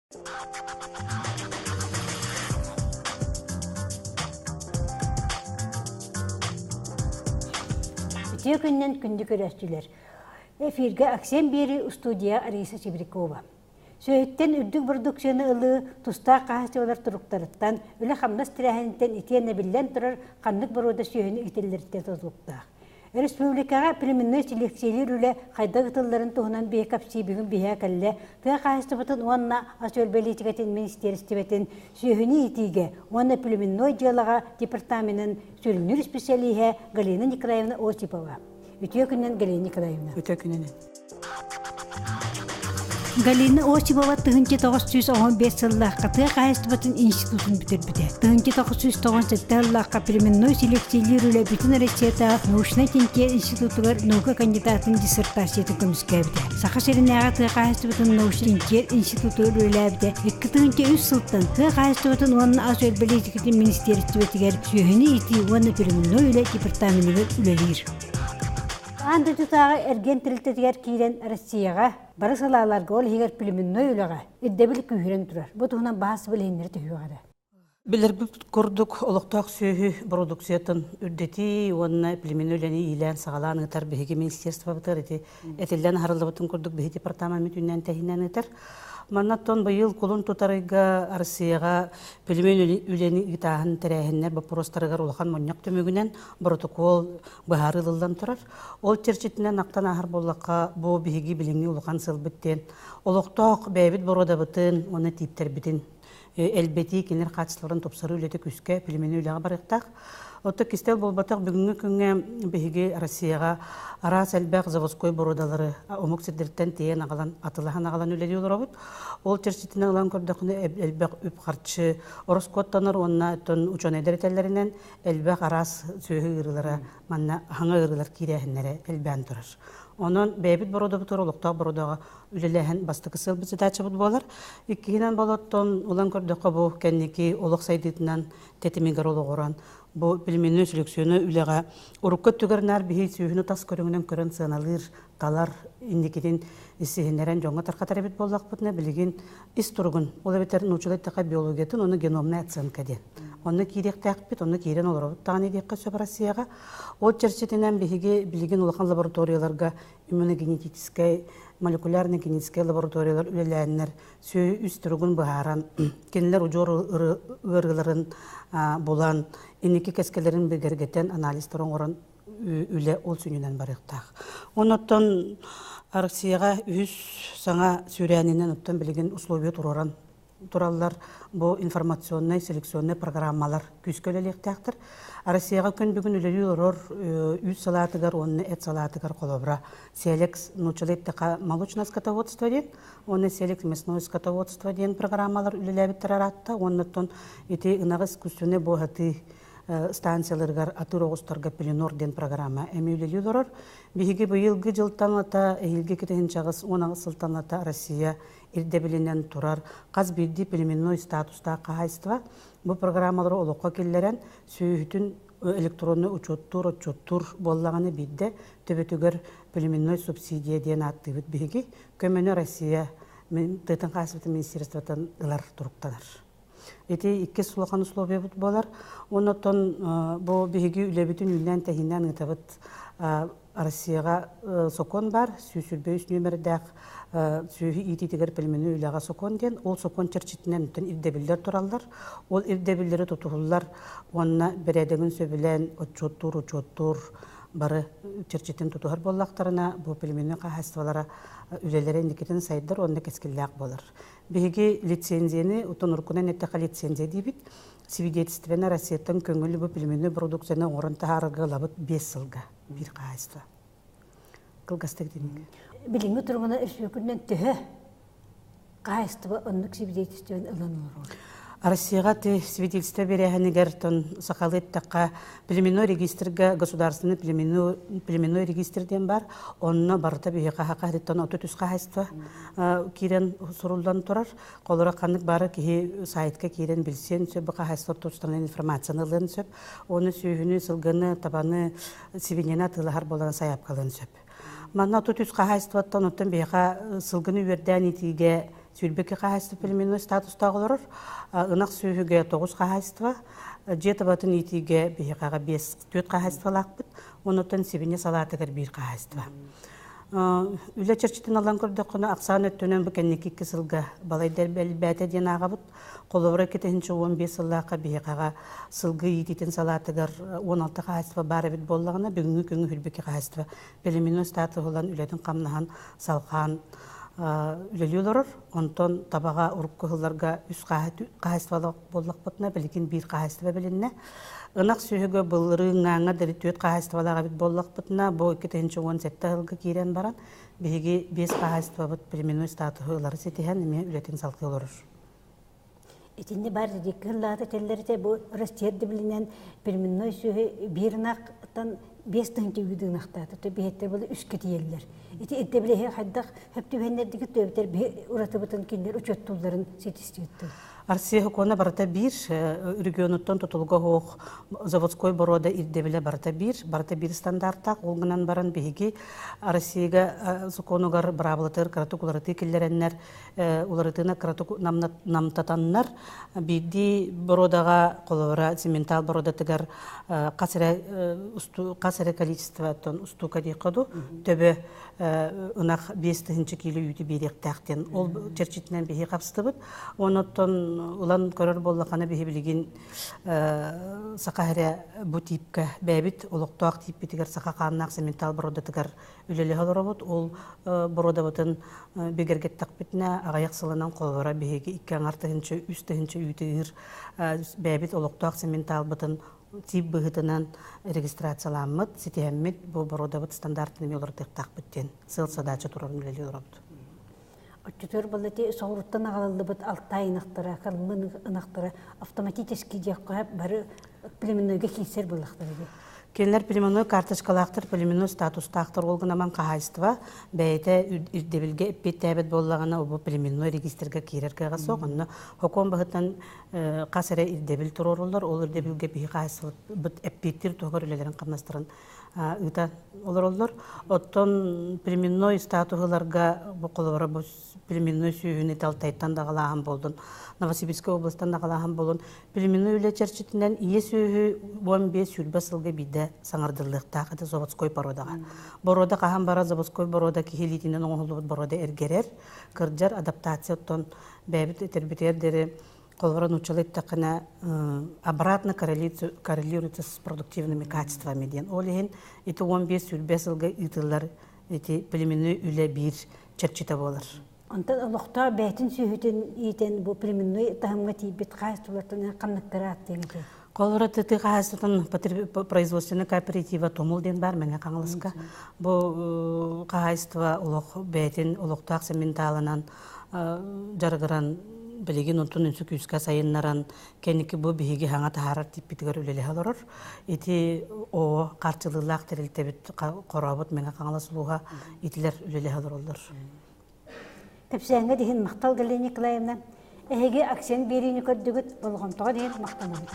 Үтүө күннэн күндү көрөөччүлэр. Эфиргэ Аксен биэрии устудия Раиса Чебрякова. Сүөһүттэн үрдүк бородууксуйаны ылыы тустаах хаһаайыстыбалар туруктарыттан, үлэ-хамнас тэрээһиниттэн итиэннэ биллэн турар ханнык боруода сүөһүнү иитиллэриттэн тутулуктаах. Республикаҕа племенной селекциялиир үлэ хайдах ыытылларын туһунан биһи бүгүн биһиэхэ кэллэ тыа хаһаайыстыбатын уонна ас-үөл бэлиитикэтин министиэристибэтин сүөһүнү иитиигэ уонна племенной дьыалаҕа департаменын сүрүннүүр исписэлииһэ Галина Николаевна Осипова. Үтүө күнүнэн Галина Николаевна. Үтүө күнүнэн. Галина Осипова 1915 сыллаахха тыа хаһаайыстыбатын институтун бүтэрбитэ. 1997 сыллаахха племенной селекциялиир үлэ бүтүн Россиятааҕы научнай чинчийэр институтугар наука кандидатын диссертациятын көмүскээбитэ. Саха сиринээҕи тыа хаһаайыстыбатын научнай чинчийэр институтугар үлэлээбитэ. 2003 сылтан тыа хаһаайыстыбатын уонна ас-үөл бэлиитикэтин министиэристибэтигэр сүөһүнү иитии уонна племенной үлэ департаменыгар үлэлиир. Аан дойдутааҕы эргиэн тэрилтэтигэр киирэн Россияҕа бары салааларга, ол иһигэр племенной үлэҕэ ирдэбил күүһүрэн турар. Бу туһунан баһаас билиһиннэри түһүөх эрэ. Билэрбит курдук, олохтоох сүөһү бородууксуйатын үрдэтии уонна племенной үлэни иилээн-саҕалаан ыытар биһиги министерствобытыгар ити этиллэн аһарыллыбытын курдук биһи департамент үүнэн тэһинэн ыытар. Маннаттан быйыл кулун тутар ыйга Россияҕа племен үлэни ыытааһын тэрээһиннэр боппуруостарыгар улахан мунньах түмүгүнэн боротокуол быһаарыы ылыллан турар. Ол чэрчитинэн ахтан ааһар буоллахха, бу биһиги билиҥҥи улахан сылбыт диэн олохтоох бэйэбит боруодабытын уонна тииптэрбитин элбэтии, кинилэр хаачыстыбаларын тупсарыы үлэтэ күүскэ племенной үлэҕэ барыахтаах. Оттон кистэл буолбатах, бүгүҥҥү күҥҥэ биһиги Россияҕа араас элбэх заводской боруодалары омук сирдэриттэн тиэйэн аҕалан, атылаһан аҕалан үлэлии олоробут. Ол чэрчитинэн ылан көрдөххүнэ, элбэх үп-харчы ороскуоттанар уонна оттон учуонайдар этэллэринэн, элбэх араас сүөһү ыарыылара манна хаҥа ыарыылар киирээһиннэрэ элбээн турар. Онон бэйэбит бородобутугар олохтоох бородоҕо үлэлээһин бастакы сыалбыт задачабыт буолар. Иккиһинэн болоттон ылан көрдөххө бу кэнники олох сайдыытынан тэтимигэр олоҕуран бу племенной селекционный үлэҕэ урукку өттүгэр наар биһи сүөһүнү тас көрүҥүнэн көрөн сыаналыыр талар инникитин иссиһиннэрэн дьоҥҥо тархатар эбит буоллахпытына билигин ис туругун ол эбэтэр нууччалыы эттэххэ биологиятын уонна геномная оценка диэн онно киириэхтээхпит онно киирэн олоробут даҕаны диэххэ сөп Россияҕа ол чэрчитинэн биһиги билигин улахан лабораторияларга иммуногенетическэй молекулярно генетическэй лабораториялар үлэлээннэр сүөһү үс туругун быһааран кинилэр удьуор ыарыыларын булан инники кэскэлэрин бигэргэтэн анализтар оҥорон үлэ ол сүнньүнэн барыахтаах. Оннуттан Россияҕа үһүс саҥа сүүрээнинэн оттон билигин условия туруоран тураллар бу информационнай селекционнай программалар күүскэ үлэлиэхтээхтэр. Россияҕа күн бүгүн үлэлии олорор үүт салаатыгар уонна эт салаатыгар холобура Селекс нууччалыы эттэххэ молочное скотоводство диэн уонна Селекс мясное скотоводство диэн программалар үлэлээбиттэр араатта уонна оттон ити ынаҕы искусственнай буоһатыы станцияларыгар атыыр оҕустарга Пеленор диэн программа эмиэ үлэлии олорор. Биһиги быйылгы дьылтан ата, эһиилги китиһинчаҕыс 18 сылтан ата Россия ирдэбилинэн турар хас биирдии племенной статустаах хаһаайыстыба бу программалары олоххо киллэрэн сүөһүтүн электронный учуоттуур отчуоттуур буоллаҕына биирдэ төбөтүгэр племенной субсидия диэн ааттыыбыт биһиги көмөнү Россия тыатын хаһаайыстыбатын министерствотын ылар туруктанар. Ити иккис улахан условиябыт буолар. Оннотон бу биһиги үлэбитин үүннээн-тэһииннээн ыытабыт. Россияҕа сокуон баар, 123 нүөмэрдээх сүөһү иитиитигэр племенной үлэҕэ сокуон диэн. Ол сокуон чэрчитинэн ирдэбиллэр тураллар. Ол ирдэбиллэри тутуһуллар уонна бэрээдэгин сөбүлээн отчуоттуур, учуоттуур бары чэрчитин тутуһар буоллахтарына, бу племенной хаһаайыстыбалара үлэлэрэ инникитин сайдар уонна кэскиллээх буолар. Биһиги лицензияны, оттон уруккунан эттэххэ лицензия диибит, свидетельствоны Россияттан көҥүл бу племенной продукцияны оҥорон таһаарарга ылабыт 5 сылга биир хаһаайыстыба. Кылгастык итинник. Билиҥҥи туругунан өсүөкүнэн төһө хаһаайыстыба оннук свидетельствоны ылан олорор? Россияҕа ты свидетельство биэрээһинигэр тон сахалыы эттэххэ племенной регистрга государственный племенной, племенной регистр диэн бар. Онно барыта биһиэхэ хаһыттан 33 хаһаайыстыба киирэн суруллан турар. Холоро ханнык бары киһи сайтка киирэн билсиэн сөп, бу хаһаайыстыба тустарынан информацияны ылыан сөп. Оны сүөһүнү, сылгыны, табаны, сибиньэни атыылаһар буолан сайаапкалыан сөп. Манна 33 хаһаайыстыбаттан оттон биһиэхэ сылгыны үөрдээн иитиигэ 22 хаһаайыстыба племенной статустаах олорор. Ынах сүөһүгэ 9 хаһаайыстыба, дьиэ табатын иитиигэ биһиэхэҕэ 5 4 хаһаайыстыбалаахпыт, онуттан сибиньэ салаатыгар биир хаһаайыстыба. Үлэ чэрчитин алан көрдөххүнэ, ахсаан өттүнэн бу кэнники икки сылга балайда элбээтэ диэн ааҕабыт. Холобура, 2015 сыллаахха биһиэхэҕэ сылгы иитиитин салаатыгар 16 хаһаайыстыба баар эбит буоллаҕына, бүгүҥҥү күҥҥэ 22 хаһаайыстыба племенной статус ылан үлэтин-хамнаһын салҕаан үлэлии олорор. Онтон табаҕа урукку сылларга үс хаһаайыстыбалаах буоллахпытына, билигин биир хаһаайыстыба билиннэ. Ынах сүөһүгэ былырыыҥҥааҥҥа дылы түөрт хаһаайыстыбалаах эбит буоллахпытына, бу 2017 сылга киирэн баран, биһиги биэс хаһаайыстыбабыт племенной статуһу ылары ситиһэн, эмиэ үлэтин салгыы олорор. Итинни бар кыһыллаата этэллэрите бу Россия билинэн племенной сүөһү биир ынахтан 5 тыһыынча үүт ынахтаата. То биһиттер бу үскэ тиийэллэр. Ити ирдэбилиһи хайдах хөп түбэһиннэрдигит төбүтэр биһи уратыбытын кинилэр учуоттуулларын ситистибиттэр. Россия сокуона барыта биир, регионуттан тутулуга суох заводской боруода ирдэбилэ барыта биир стандартаах. Ол гынан баран биһиги Россияга сокуонугар быраабылатыгар кыратык уларытыы киллэрэннэр, уларытыына кыратык намтатаннар, биирдии боруодаҕа, холобура, симментал боруодатыгар хас эрэ хас эрэ количествоттан устуука диэххэ дуу, төбө ынах 5 тыһыынча киилэ үүтү биэриэхтээх диэн ол чэрчитинэн биһи хапстыбыт. Онуттан ылан көрөр буоллаххына биһи билигин саха эрэ бу тиипкэ бэйэбит олохтоох тииппитигэр саха хааннаах симментал боруодатыгар үлэлэһэ олоробут. Ол боруодабытын бигэргэттэхпитинэ аҕыйах сылынан холобура биһиги 2,5 тыһыынча, 3 тыһыынча үүтү ыыр бэйэбит олохтоох симменталбытын тиип быһыытынан регистрацияламмыт, ситиһэммит бу боруодабыт стандартын эмиэ уларытыахтаахпыт диэн сыал задача турарын үлэлии олоробут. Оччотугар балати соҕуруттан аҕалыллыбыт Алтай ынахтара, Калмын ынахтара автоматически диэххэ бары племеннойга киирсэр буоллахтара дии. Кинилэр племенной карточкалаахтар, племенной статустаахтар, ол гынан хаһаайыстыба бэйэтэ ирдэбилгэ эппиэттээбит буоллаҕына, бу племенной регистрга киирэр кыаҕа суох. Онно сокуон быһыытынан хас эрэ ирдэбил туруоруллар, ол ирдэбилгэ биһи хаһаайыстыбабыт эппиэттиир туһугар үлэлэрин хамнастарын ыыта олороллор. Оттон племенной статуһуларга бу холобура бу племенной сүүһүнү Алтайтан даҕалааһын буолдун, Новосибирскай областан даҕалааһын буолун, племенной үлэ чэрчитинэн ийэ сүөһү 15-20 сылга биирдэ саҥардыллыахтаах это заводской породаҕа. Боруода хаһан бара заводской боруода киһи илиитинэн оҥоһуллубут боруода эргэрэр, кырдьар, адаптация оттон бэйэбит этэрбитигэр диэри холобура нууччалыы эттэххинэ обратно коррелируется с продуктивными качествами диэн. Ол иһин ити 15-20 сылга ыытыллар ити племенной үлэ биир чэрчитэ буолар. Онтон олохтоох бэйэтин сүөһүтүн иитэн бу племенной таһымҥа тиийбит хаһаайыстыбалартан ханныктары ааттыаҥ этэй? Холобура тыа хаһаайыстыбатын производственный кооператива Тумул диэн бар Мэҥэ Хаҥаласка. Бу хаһаайыстыба олох бэйэтин олохтоох симменталынан дьарыгыран билигин онтун үнсү күүскэ сайыннаран кэнники бу биһиги хаҥа таһаарар тииппитигэр үлэлэһэ олорор. Ити оо харчылыылаах тэрилтэбит хорообут Мэҥэ Хаҥалас улууһа итилэр үлэлэһэ олороллор. Кэпсээҥҥэ диһин махтал Галина Николаевна. Эһиги акцент биэриини көрдүгүт, болҕомтоҕо диһин махтанабыт.